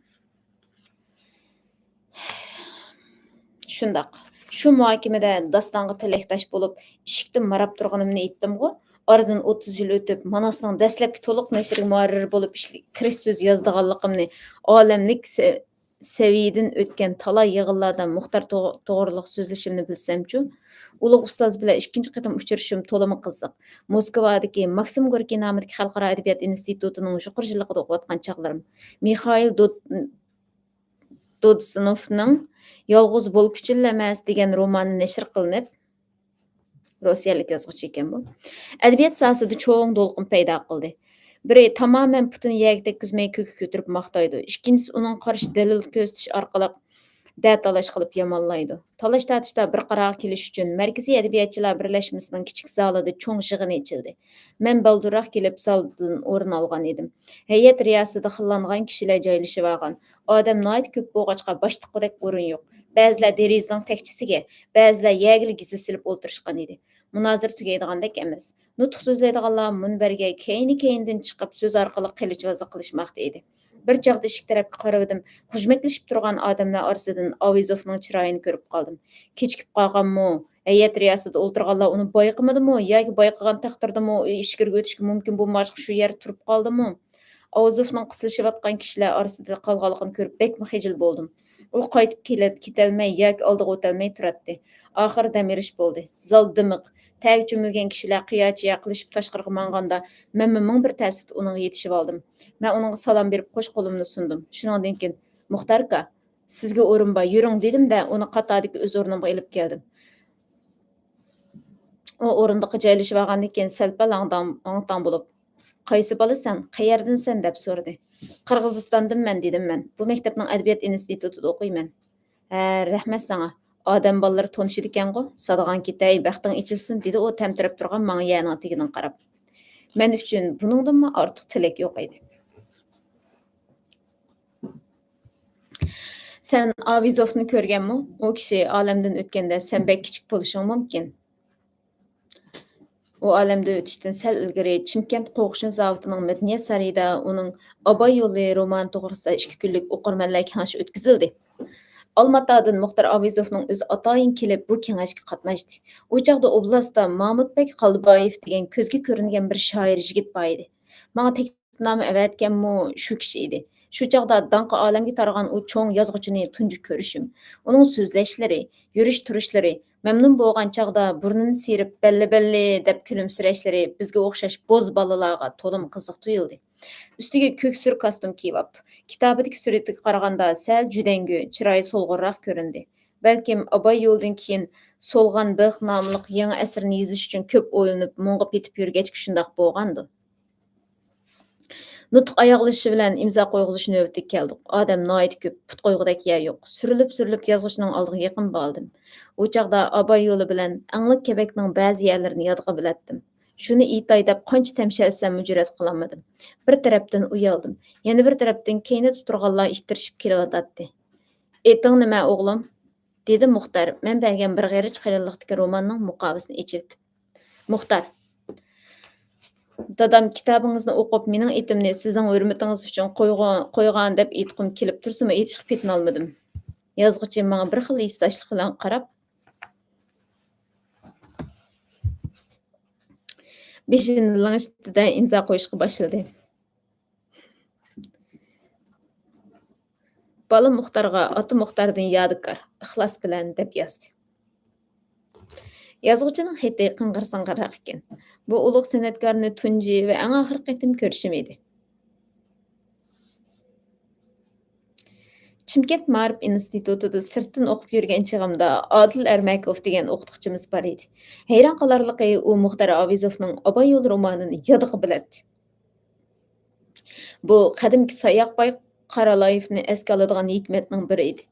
شۇنداق. شۇ مۇھاكىمىدە داستانغا تىلەكداش بولۇپ، ئىشىكتىن ماراپ تۇرغىنىمنى ئېيتتىمغۇ؟ ئارىدىن ئوتتۇز يىل ئۆتۈپ، ماناسنىڭ دەسلەپكى تولۇق نەشرىگە مۇھەررىر بولۇپ ئىشلە-، كىرىش سۆزى يازىدىغانلىقىمنى، ئالەملىك سە-، سەۋىيىدىن ئۆتكەن تالاي يىغىنلاردا مۇختار توغ-، توغرىلىق سۆزلىشىمنى بىلسەمچۇ؟ ئۇلۇغ ئۇستاز بىلەن ئىككىنچى قېتىم ئۇچرىشىشىم تولىمۇ قىزىق. موسكۋادىكى ماكسىم گوركىي نامىدىكى خەلقئارا ئەدەبىيات ئىنستىتۇتىنىڭ يۇقىرى يىللىقىدا ئوقۇۋاتقان چاغلىرىم. مىخائىل دود-، دودسۇنوفنىڭ يالغۇز بولكىچىلا ئەمەس دېگەن رومانى نەشر قىلىنىپ، روسىيەلىك يازغۇچى ئىكەن بۇ. ئەدەبىيات ساھەسىدە چوڭ دولقۇن پەيدا قىلدى. بىرى، تامامەن پۇتىنى يەرگە تەگكۈزمەي كۆككە كۆتۈرۈپ ماختايدۇ. ئىككىنچىسى، ئۇنىڭغا قارشى دەلىل كۆرسىتىش ئارقىلىق دە تالاش قىلىپ يامانلايدۇ. تالاش تارتىشتا بىر قارارغا كېلىش ئۈچۈن، مەركىزىي ئەدەبىياتچىلار بىرلەشمىسىنىڭ كىچىك زالىدا چوڭ يىغىنى ئېچىلدى. مەن بالدۇرراق كېلىپ، زالدىن ئورۇن ئالغان ئىدىم. ھەيئەت رىياسىتىدا خىللانغان كىشىلەر جايلىشىۋالغان. ئادەم ناھايىتى كۆپ بولغاچقا، باشتۇققۇدەك ئورۇن يوق. بەزىلەر دېرىزىنىڭ تەكچىسىگە، بەزىلەر يەرگىلا گېزىت سېلىپ ئولتۇرۇشقان ئىدى. مۇنازىرە تۈگەيدىغاندەك ئەمەس. نۇتۇق سۆزلەيدىغانلار مۇنبەرگە كەينى-كەينىدىن چىقىپ، سۆز ئارقىلىق قىلىچۋازلىق قىلىشماقتا ئىدى. بىر چاغدا ئىشىك تەرەپكە قارىۋىدىم. خۇشمەكلىشىپ تۇرغان ئادەملەر ئارىسىدىن ئاۋېزوفنىڭ چىرايىنى كۆرۈپ قالدىم. كېچىكىپ قالغانمۇ؟ ھەيئەت رىياسىتىدا ئولتۇرغانلار ئۇنى بايقىمىدىمۇ ياكى بايقىغان تەقدىردىمۇ ئىچكىرىگە ئۆتۈشكە مۇمكىن بولمىغاچقا شۇ يەردە تۇرۇپ قالدىمۇ؟ ئاۋېزوفنىڭ قىستىلىشىۋاتقان كىشىلەر ئارىسىدا قالغانلىقىنى كۆرۈپ بەكمۇ خىجىل بولدۇم. ئۇ قايتىپ كېلە-، كېتەلمەي ياكى ئالدىغا ئۆتەلمەي تۇراتتى. ئاخىرى دەم ئېلىش بولدى. زال دىمىق. تەگە چۆمۈلگەن كىشىلەر قىيا-چىيا قىلىشىپ تاشقىرىغا ماڭغاندا، مەنمۇ مىڭ بىر تەسىردە ئۇنىڭغا يېتىشىۋالدىم. مەن ئۇنىڭغا سالام بېرىپ، قوش قولۇمنى سۇندۇم. شۇنىڭدىن كېيىن، «مۇختاركا، سىزگە ئورۇن بار، يۈرۈڭ» دېدىم-دە، ئۇنى قاتاردىكى ئۆز ئورنۇمغا ئېلىپ كەلدىم. ئۇ ئورۇندۇققا جايلىشىۋالغاندىن كېيىن سەل-پەل ھاڭ-تاڭ، ھاڭ-تاڭ بولۇپ، «قايسى بالىسەن؟ قەيەردىنسەن؟» دەپ سورىدى. «قىرغىزىستاندىنمەن» دېدىم مەن. «بۇ مەكتەپنىڭ ئەدەبىيات ئىنستىتۇتىدا ئوقۇيمەن.» «ھە، رەھمەت ساڭا. ئادەم بالىلىرى تونۇشىدىكەنغۇ؟ سادىغان كېتەي، بەختىڭ ئېچىلسۇن» دېدى ئۇ تەمتىرەپ تۇرغان ماڭا يەنىڭ تېگىدىن قاراپ. مەن ئۈچۈن بۇنىڭدىنمۇ ئارتۇق تىلەك يوق ئىدى. سەن ئاۋېزوفنى كۆرگەنمۇ؟ ئۇ كىشى ئالەمدىن ئۆتكەندە سەن بەك كىچىك بولۇشۇڭ مۇمكىن. ئۇ ئالەمدىن ئۆتۈشتىن سەل ئىلگىرى چىمكەنت قوغۇشۇن زاۋۇتىنىڭ مەدەنىيەت سارىيىدا ئۇنىڭ ئاباي يولى رومانى توغرىسىدا ئىككى كۈنلۈك ئوقۇرمەنلەر كېڭىشى ئۆتكۈزۈلدى. ئالماتادىن مۇختار ئاۋېزوفنىڭ ئۆزى ئاتايىن كېلىپ بۇ كېڭەشكە قاتناشتى. ئۇ چاغدا ئوبلاستتا مامۇتبەك قالدىبايېف دېگەن كۆزگە كۆرۈنگەن بىر شائىر يىگىت بار ئىدى. ماڭا تەكلىپنامە ئەۋەتكەنمۇ شۇ كىشى ئىدى. شۇ چاغدا داڭقى ئالەمگە تارىغان ئۇ چوڭ يازغۇچىنى تۇنجى كۆرۈشۈم. ئۇنىڭ سۆزلەشلىرى، يۈرۈش-تۇرۇشلىرى، مەمنۇن بولغان چاغدا بۇرنىنى سىيرىپ، «بەللى، بەللى» دەپ كۈلۈمسىرەشلىرى بىزگە ئوخشاش بوز بالىلارغا تولىمۇ قىزىق تۇيۇلدى. ئۈستىگە كۆك سۈر كاستيۇم كىيىۋاپتۇ. كىتابىدىكى سۈرىتىگە قارىغاندا سەل جۈدەڭگۈ، چىرايى سولغۇنراق كۆرۈندى. بەلكىم ئاباي يولىدىن كېيىن سولغان بىخ ناملىق يېڭى ئەسىرىنى يېزىش ئۈچۈن كۆپ ئويلىنىپ، مۇڭغا پېتىپ يۈرگەچكە شۇنداق بولغاندۇ. نۇتۇق ئاياغلىشىشى بىلەن ئىمزا قويغۇزۇش نۆۋىتىگە كەلدۇق. ئادەم ناھايىتى كۆپ، پۇت قويغۇدەك يەر يوق. سۈرۈلۈپ-سۈرۈلۈپ يازغۇچىنىڭ ئالدىغا يېقىن باردىم. ئۇ چاغدا ئاباي يولى بىلەن ئەڭلىك كەبەكنىڭ بەزى يەرلىرىنى يادقا بىلەتتىم. شۇنى ئېيتاي دەپ قانچە تەمشەلسەممۇ جۈرئەت قىلالمىدىم. بىر تەرەپتىن ئۇيالدىم. يەنە بىر تەرەپتىن كەينىدە تۇرغانلار ئىتتىرىشىپ كېلىۋاتاتتى. «ئېتىڭ نېمە، ئوغلۇم؟» دېدى مۇختەر مەن بەرگەن بىر غېرىچ قېلىنلىقتىكى روماننىڭ مۇقاۋىسىنى ئېچىۋېتىپ. مۇختەر، دادام كىتابىڭىزنى ئوقۇپ، مېنىڭ ئېتىمنى سىزنىڭ ھۆرمىتىڭىز ئۈچۈن قويغان، قويغان دەپ ئېيتقۇم كېلىپ تۇرسىمۇ، ئېيتىشقا پېتىنالمىدىم. يازغۇچى ماڭا بىر خىل ھېسداشلىق بىلەن قاراپ، بېشىنى لىڭشىتتى-دە، ئىمزا قويۇشقا باشلىدى. «بالا مۇختارغا ئاتا مۇختاردىن يادىكار، ئىخلاس بىلەن» دەپ يازدى. يازغۇچىنىڭ خېتى قىڭغىر-سىڭغىرراق ئىكەن. بۇ ئۇلۇغ سەنئەتكارنى تۇنجى ۋە ئەڭ ئاخىرقى قېتىم كۆرۈشۈم ئىدى. چىمكەنت مائارىپ ئىنستىتۇتىدا سىرتتىن ئوقۇپ يۈرگەن چېغىمدا ئادىل ئەرمەكوف دېگەن ئوقۇتقۇچىمىز بار ئىدى. ھەيران قالارلىقى، ئۇ مۇختار ئاۋېزوفنىڭ ئاباي يولى رومانىنى يادىغا بىلەتتى. بۇ قەدىمكى ساياقباي قارالايېۋنى ئەسكە ئالىدىغان ھېكمەتنىڭ بىرى ئىدى.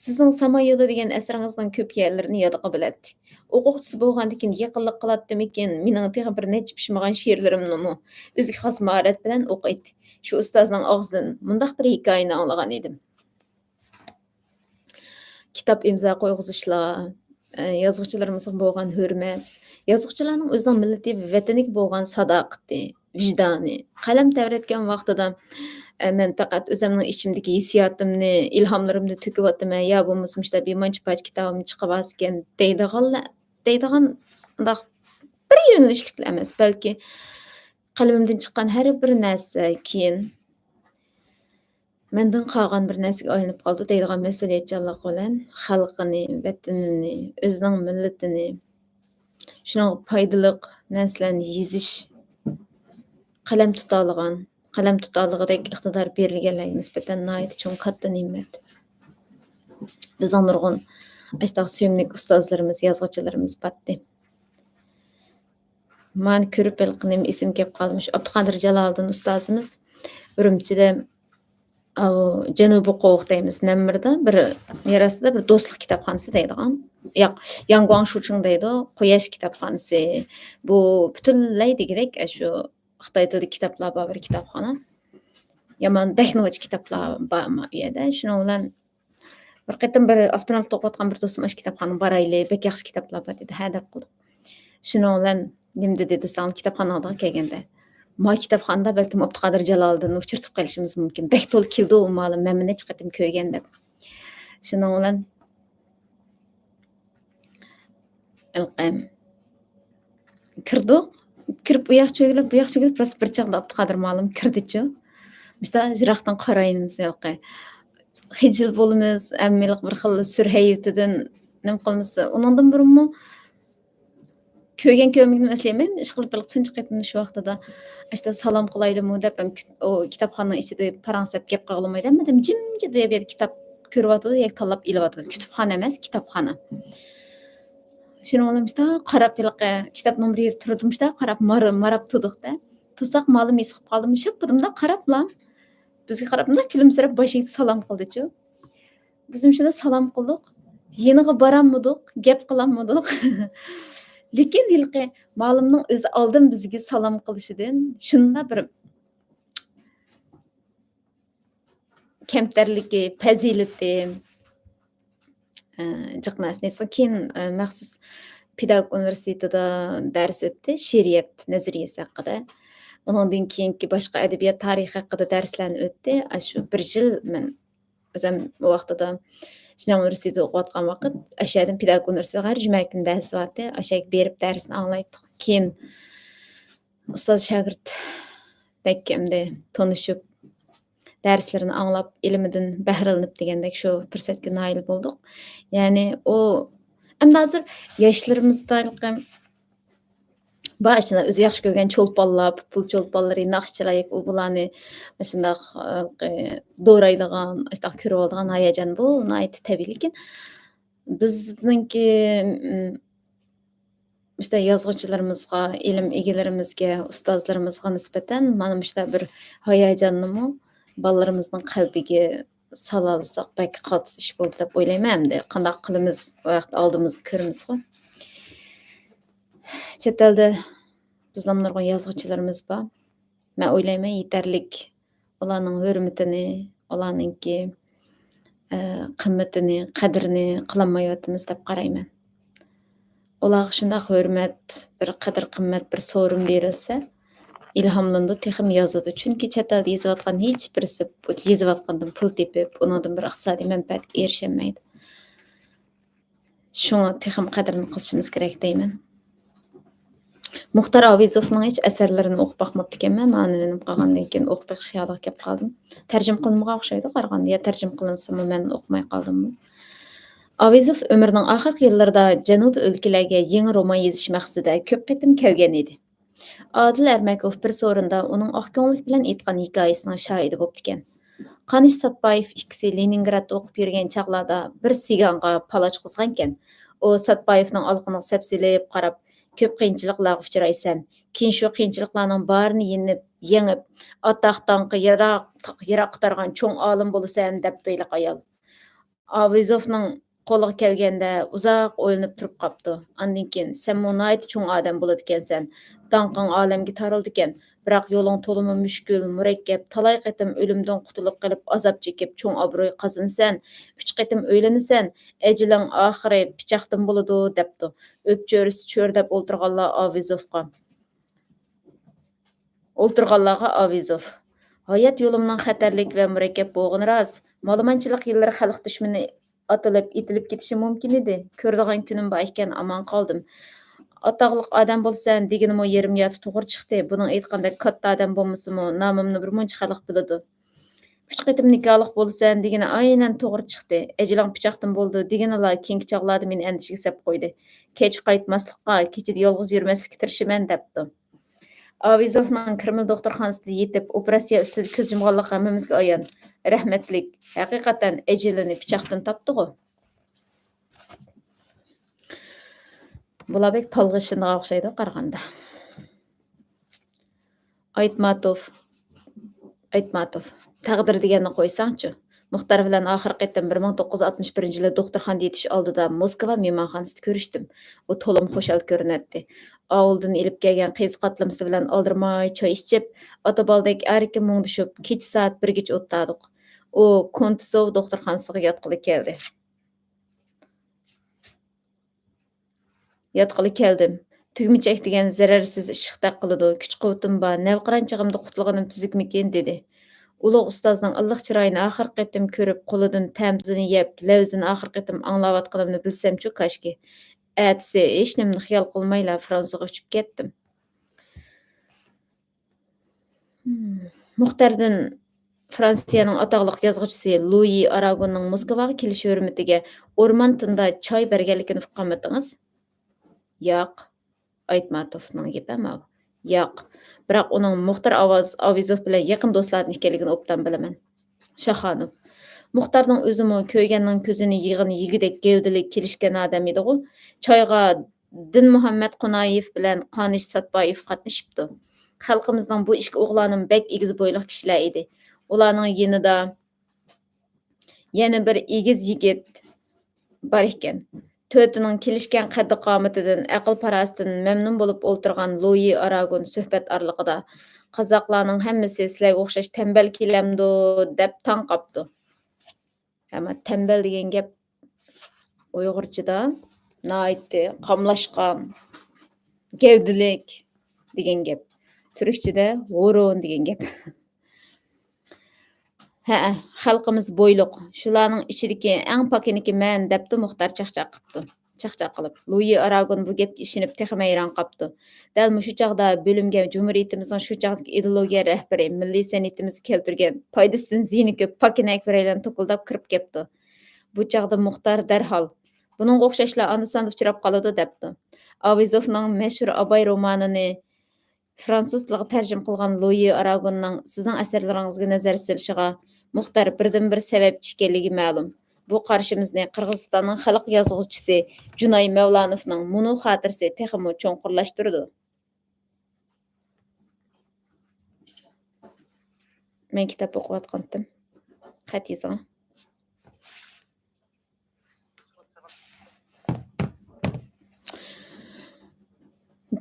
سىزنىڭ ساما يولى دېگەن ئەسىرىڭىزنىڭ كۆپ يەرلىرىنى يادىغا بىلەتتى. ئوقۇغۇچىسى بولغاندىكىن يېقىنلىق قىلاتتىمىكىن، مېنىڭ تېخى بىر نەچچە پىشمىغان شېئىرلىرىمنىمۇ ئۆزىگە خاس ماھارەت بىلەن ئوقۇيتتى. شۇ ئۇستازنىڭ ئاغزىدىن مۇنداق بىر ھېكايىنى ئاڭلىغان ئىدىم. كىتاب ئىمزا قويغۇزۇشلار، ئە، يازغۇچىلىرىمىزغا بولغان ھۆرمەت، يازغۇچىلارنىڭ ئۆزىنىڭ مىللىتى ۋە ۋەتىنىگە بولغان ساداقىتى، ۋىجدانى. قەلەم تەۋرەتكەن ۋاقتىدا، ئە، مەن پەقەت ئۆزۈمنىڭ ئىچىمدىكى ھېسسىياتىمنى، ئىلھاملىرىمنى تۆكۈۋاتىمەن يا بولمىسا مۇشۇنداق بىر مانچە پارچە كىتابىمنى چىقىۋالسىكەن دەيدىغانلا-، دەيدىغان ئۇنداق بىر يۆنىلىشلىكلا ئەمەس، بەلكى قەلىمىمدىن چىققان ھەر بىر نەرسە كېيىن مەندىن قالغان بىر نەرسىگە ئايلىنىپ قالىدۇ دەيدىغان مەسئۇلىيەتچانلىق بىلەن خەلقىنى، ۋەتىنىنى، ئۆزىنىڭ مىللىتىنى، شۇنىڭغا پايدىلىق نەرسىلەرنى يېزىش، قەلەم تۇتالىغان، قەلەم تۇتالىغۇدەك ئىقتىدار بېرىلگەنلەرگە نىسبەتەن ناھايىتى چوڭ كاتتا نېمەت. بىزنىڭ نۇرغۇن ئاشتاق سۆيۈملۈك ئۇستازلىرىمىز، يازغۇچىلىرىمىز بارتتى. مانا كۆرۈپ ھېلىقى نېمە ئېسىمگە كەپ قالدى. مۇشۇ ئابدۇقادىر جالالىدىن ئۇستازىمىز ئۈرۈمچىدە، ئاۋۇ جەنۇبىي قوۋۇق دەيمىز، نەممىردا بىر يەر ئاستىدا بىر دوستلۇق كىتابخانىسى دەيدىغان. ياق، ياڭگۇاڭ شۇچىڭ دەيدۇ، قۇياش كىتابخانىسى. بۇ پۈتۈنلەي دېگۈدەك ئاشۇ خىتاي تىلىدا كىتابلار بار بىر كىتابخانا. يامان بەك نوچى كىتابلار بار ئۇ يەردە. شۇنىڭ بىلەن بىر قېتىم بىر ئاسپىرانتلىق ئوقۇۋاتقان بىر دوستۇم، «ئاشۇ كىتابخانىدا بارايلى، بەك ياخشى كىتابلار بار» دېدى. ھە دەپ قىلدۇق. شۇنىڭ بىلەن نېمە دېدى دېسەڭ، كىتابخانا ئالدىغا كەلگەندە، «ما كىتابخانىدا بەلكىم ئابدۇقادىر جالالىدىننى ئۇچرىتىپ قېلىشىمىز مۇمكىن. بەك تولا كېلىدۇ ئۇ مالىم، مەنمۇ نەچچە قېتىم كۆرگەن» دەپ. شۇنىڭ بىلەن ھېلىقى كىردۇق. كىرىپ ئۇ ياق چۆگىلەپ، بۇ ياق چۆگىلەپ، راست بىر چاغدا ئابدۇقادىر مالىم كىردىچۇ. مۇشتا يىراقتىن قارايمىز ھېلىقى. خىجىل بولىمىز، ھەممىلىك بىر خىل سۈر ھەيۋىتىدىن نېمە قىلمىسا. ئۇنىڭدىن بۇرۇنمۇ كۆرگەن كۆرمىگىنىمنى ئەسلىيەلمەيمەن. ئىشقىلىپ ھېلىقى تۇنجى قېتىمدا شۇ ۋاقتىدا ئاشتا سالام قىلايلىمۇ دەپ، ھەم كۈت-، ئۇ كىتابخانىنىڭ ئىچىدە پاراڭ سەپ گەپ قىلغىلىمايدۇ. ھەممە ئادەم جىمجىت بۇ يەردە كىتاب كۆرۈۋاتىدۇ ياكى تاللاپ ئېلىۋاتىدۇ. كۇتۇپخانا ئەمەس، كىتابخانا. شۇنىڭ بىلەن مۇشتا قاراپ ھېلىقى كىتاب نومۇرى تۇرىدۇ، مۇشتا قاراپ مار-، ماراپ تۇردۇق-دە. تۇرساق مالىم ھېس قىلىپ قالدىمۇ، شاپپىدىمدا قاراپلا بىزگە قاراپ مۇنداق كۈلۈمسىرەپ باش ئېگىپ سالام قىلدىچۇ. بىزمۇ شۇنداق سالام قىلدۇق. يېنىغا بارالمىدۇق، گەپ قىلالمىدۇق. لېكىن ھېلىقى مالىمنىڭ ئۆزى ئالدىن بىزگە سالام قىلىشىدىن شۇنداق بىر كەمتەرلىكى، پەزىلىتى، ئە، جىق نەرسە. كېيىن، ئە، مەخسۇس پېداگوگ ئۇنىۋېرسىتېتىدا دەرس ئۆتتى، شېئىرىيەت نەزەرىيەسى ھەققىدە. ئۇنىڭدىن كېيىنكى باشقا ئەدەبىيات تارىخى ھەققىدە دەرسلەرنى ئۆتتى. ئاشۇ بىر يىل مەن ئۆزۈم ئۇ ۋاقتىدا شىنجاڭ ئۇنىۋېرسىتېتىدا ئوقۇۋاتقان ۋاقىت، ئاشۇ يەردىن پېداگوگ ئۇنىۋېرسىتېتىغا ھەر جۈمە كۈنى دەرس بارتى. ئاشۇ يەرگە بېرىپ دەرسنى ئاڭلايتتۇق. كېيىن ئۇستاز شاگىرتتەك ئەمدى تونۇشۇپ، دەرسلىرىنى ئاڭلاپ، ئىلمىدىن بەھرىلىنىپ دېگەندەك شۇ پۇرسەتكە نائىل بولدۇق. يەنى ئۇ ئەمدى ھازىر ياشلىرىمىزدا بار، ئاشۇنداق ئۆزى ياخشى كۆرگەن چولپانلار، پۇتبول چولپانلىرى، ناخشىچىلار، ئۇ بۇلارنى ئاشۇنداق، ھېلىقى دورايدىغان، ئاشۇنداق كۆرۈۋالىدىغان ھاياجان بۇ، ناھايىتى تەبىئىي. لېكىن بىزنىڭكى، ئىم، مۇشۇنداق يازغۇچىلىرىمىزغا، ئىلىم ئىگىلىرىمىزگە، ئۇستازلىرىمىزغا نىسبەتەن مانا مۇشۇنداق بىر ھاياجاننىمۇ بالىلىرىمىزنىڭ قەلبىگە سالالىساق، بەك قالتىس ئىش بولدى دەپ ئويلايمەن. ئەمدى قانداق قىلىمىز، ئۇ ۋاقىت ئالدىمىزدا كۆرىمىزغۇ. چەت ئەلدە بىزنىڭ نۇرغۇن يازغۇچىلىرىمىز بار. مەن ئويلايمەن، يېتەرلىك ئۇلارنىڭ ھۆرمىتىنى، ئۇلارنىڭكى، ئە، قىممىتىنى، قەدرىنى قىلالمايۋاتىمىز دەپ قارايمەن. ئۇلارغا شۇنداق ھۆرمەت، بىر قەدىر-قىممەت، بىر سورۇن بېرىلسە، ئىلھاملىنىدۇ، تېخىمۇ يازىدۇ. چۈنكى چەت ئەلدە يېزىۋاتقان ھېچ بىرسى يېزىۋاتقاندىن پۇل تېپىپ، ئۇنىڭدىن بىر ئىقتىسادىي مەنپەئەتكە ئېرىشەلمەيدۇ. شۇڭا تېخىمۇ قەدرىنى قىلىشىمىز كېرەك دەيمەن. مۇختار ئاۋېزوفنىڭ ھېچ ئەسەرلىرىنى ئوقۇپ باقماپتىكەنمەن. مانا نېمە قالغاندىن كېيىن ئوقۇپ بېقىش خىيالىغا كەپ قالدىم. تەرجىمە قىلىنمىغان ئوخشايدۇ قارىغاندا. يا تەرجىمە قىلىنسىمۇ مەن ئوقۇماي قالدىممۇ؟ ئاۋېزوف ئۆمرىنىڭ ئاخىرقى يىللىرىدا جەنۇبىي ئۆلكىلەرگە يېڭى رومان يېزىش مەقسىتىدە كۆپ قېتىم كەلگەن ئىدى. ئادىل ئەرمەكوف بىر سورۇندا ئۇنىڭ ئاق كۆڭۈللۈك بىلەن ئېيتقان ھېكايىسىنىڭ شاھىدى بوپتىكەن. قانىش ساتپايېف ئىككىسى لېنىنگرادتا ئوقۇپ يۈرگەن چاغلاردا بىر سىگانغا پالاچ قىزغانكەن. ئۇ ساتپايېفنىڭ ئالىقىنىغا سەپسېلىپ قاراپ، كۆپ قىيىنچىلىقلارغا ئۇچرايسەن. كېيىن شۇ قىيىنچىلىقلارنىڭ بارىنى يېڭىپ، يېڭىپ، ئاتاق-داڭقى يىراق، يىراققا تارىغان چوڭ ئالىم بولىسەن، دەپتۇ ھېلىقى ئايال. ئاۋېزوفنىڭ قولىغا كەلگەندە ئۇزاق ئويلىنىپ تۇرۇپ قاپتۇ. ئاندىن كېيىن، سەنمۇ ناھايىتى چوڭ ئادەم بولىدىكەنسەن، داڭقىڭ ئالەمگە تارىلىدىكەن، بىراق يولۇڭ تولىمۇ مۈشكۈل، مۇرەككەپ، تالاي قېتىم ئۆلۈمدىن قۇتۇلۇپ قېلىپ ئازاب چېكىپ چوڭ ئابرۇي قازىنىسەن، ئۈچ قېتىم ئۆيلىنىسەن، ئەجىلىڭ ئاخىرى پىچاقتىن بولىدۇ، دەپتۇ. ئۆپچۆرىسىدە چۆرىدەپ ئولتۇرغانلار ئاۋېزوفقا. ئولتۇرغانلارغا ئاۋېزوف، ھايات يولۇمنىڭ خەتەرلىك ۋە مۇرەككەپ بولغىنى راست، مالىمانچىلىق يىللىرى خەلق دۈشمىنى ئاتىلىپ، ئېتىلىپ كېتىشى مۇمكىن ئىدى. كۆرىدىغان كۈنۈم بار ئىكەن، ئامان قالدىم. ئاتاقلىق ئادەم بولىسەن دېگىنىمۇ يېرىم يارتى توغرا چىقتى. بۇنىڭ ئېيتقاندەك كاتتا ئادەم بولمىسىمۇ، نامىمنى بىر مۇنچە خەلق بىلىدۇ. ئۈچ قېتىم نىكاھلىق بولىسەن دېگىنى ئاينەن توغرا چىقتى. ئەجىلىڭ پىچاقتىن بولىدۇ دېگىنىلا كېيىنكى چاغلاردا مېنى ئەندىشىگە سەپ قويدى. كەچ قايتماسلىققا، كېچىدە يالغۇز يۈرمەسلىككە تىرىشىمەن، دەپتۇ. ئاۋېزوفنىڭ كرېمل دوختۇرخانىسىدا يېتىپ، ئوپېراتسىيە ئۈستىدە كۆز يۇمغانلىقى ھەممىمىزگە ئايان. رەھمەتلىك، ھەقىقەتەن ئەجىلىنى پىچاقتىن تاپتىغۇ. بۇلار بەك پالغا ئىشىنىدىغان ئوخشايدۇ قارىغاندا. ئايتماتوف، ئايتماتوف، تەقدىر دېگەننى قويساڭچۇ. مۇختار بىلەن ئاخىرقى قېتىم بىر مىڭ توققۇز يۈز ئاتمىش بىرىنچى يىلى دوختۇرخانىدا يېتىش ئالدىدا موسكۋا مېھمانخانىسىدا كۆرۈشتۈم. ئۇ تولىمۇ خۇشال كۆرۈنەتتى. ئاۋۇلدىن ئېلىپ كەلگەن قېزى قاتلىمىسى بىلەن ئالدىرىماي چاي ئىچىپ، ئاتا-بالىدەك ئەركىن مۇڭدىشىپ، كېچە سائەت بىرگىچە ئولتۇردۇق. ئۇ كۇنتسوۋ دوختۇرخانىسىغا ياتقىلى كەلدى. ياتقىلى كەلدىم. تۈگمىچەك دېگەن زەرەرسىز ئىششىقتەك قىلىدۇ. كۈچ-قۇۋۋىتىم بار. نەۋقىران چېغىمدا قۇتۇلغىنىم تۈزۈكمىكىن؟ دېدى. ئۇلۇغ ئۇستازنىڭ ئىللىق چىرايىنى ئاخىرقى قېتىم كۆرۈپ، قولىدىن تەمدىنى يەپ، لەۋزىنى ئاخىرقى قېتىم ئاڭلاۋاتقىنىمنى بىلسەمچۇ كاشكى. ئەتىسى ھېچنېمىنى خىيال قىلمايلا فرانسىغا ئۇچۇپ كەتتىم. مۇختەردىن فرانسىيەنىڭ ئاتاقلىق يازغۇچىسى لۇيى ئاراگوننىڭ موسكۋاغا كېلىش ھۆرمىتىگە ئورمانتىندا چاي بەرگەنلىكىنى ئۇققانمىدىڭىز؟ ياق. ئايتماتوفنىڭ گېپى ماۋۇ. ياق. بىراق ئۇنىڭ مۇختەر ئاۋاز، ئاۋېزوف بىلەن يېقىن دوستلاردىن ئىكەنلىكىنى ئوبدان بىلىمەن. شاخانوف. مۇختەرنىڭ ئۆزىمۇ كۆرگەننىڭ كۆزىنى يېگىن يېگۈدەك گەۋدىلىك، كېلىشكەن ئادەم ئىدىغۇ. چايغا دىنمۇھەممەت قونايېف بىلەن قانىش ساتپايېف قاتنىشىپتۇ. خەلقىمىزنىڭ بۇ ئىككى ئوغلانىمۇ بەك ئېگىز بويلۇق كىشىلەر ئىدى. ئۇلارنىڭ يېنىدا يەنە بىر ئېگىز يىگىت بار ئىكەن. تۆتىنىڭ كېلىشكەن قەددى-قامىتىدىن، ئەقىل-پاراسىتىدىن مەمنۇن بولۇپ ئولتۇرغان لۇيى ئاراگون سۆھبەت ئارىلىقىدا، «قازاقلارنىڭ ھەممىسى سىلەرگە ئوخشاش تەمبەل كېلەمدۇ؟» دەپ تاڭ قاپتۇ. ئەمما تەمبەل دېگەن گەپ ئۇيغۇرچىدا ناھايىتى قاملاشقان، گەۋدىلىك دېگەن گەپ. تۈركچىدە ھۇرۇن دېگەن گەپ. ھەئە، خەلقىمىز بويلۇق، شۇلارنىڭ ئىچىدىكى ئەڭ پاكىنىكى مەن، دەپتۇ مۇختار چاقچاق قىپتۇ. چاقچاق قىلىپ، لۇيى ئاراگون بۇ گەپكە ئىشىنىپ تېخىمۇ ھەيران قاپتۇ. دەل مۇشۇ چاغدا بۆلۈمگە جۇمھۇرىيىتىمىزنىڭ شۇ چاغدىكى ئىدېئولوگىيە رەھبىرى، مىللىي سەنئىتىمىزگە كەلتۈرگەن پايدىسىدىن زىيىنى كۆپ پاكىنە ئەكبەرەيلەن توكۇلداپ كىرىپ كەپتۇ. بۇ چاغدا مۇختار دەرھال، بۇنىڭغا ئوخشاشلار ئاندا-ساندا ئۇچراپ قالىدۇ، دەپتۇ. ئاۋېزوفنىڭ مەشھۇر ئاباي رومانىنى فرانسۇز تىلىغا تەرجىمە قىلغان لۇيى ئاراگوننىڭ سىزنىڭ ئەسەرلىرىڭىزگە نەزەر سېلىشىغا مۇختار بىردىنبىر سەۋەبچى ئىكەنلىكى مەلۇم. بۇ قارىشىمىزنى قىرغىزىستاننىڭ خەلق يازغۇچىسى جۇناي مەۋلانوفنىڭ مۇنۇ خاتىرىسى تېخىمۇ چوڭقۇرلاشتۇرىدۇ. مەن كىتاب ئوقۇۋاتقانتىم. خەت يېزىڭ.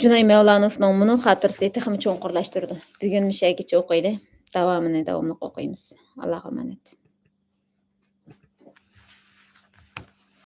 جۇناي مەۋلانوفنىڭ مۇنۇ خاتىرىسى تېخىمۇ چوڭقۇرلاشتۇرىدۇ. بۈگۈن مۇشەگىچە ئوقۇيلى. داۋامىنى داۋاملىق ئوقۇيمىز. ئاللاغا ئامانەت.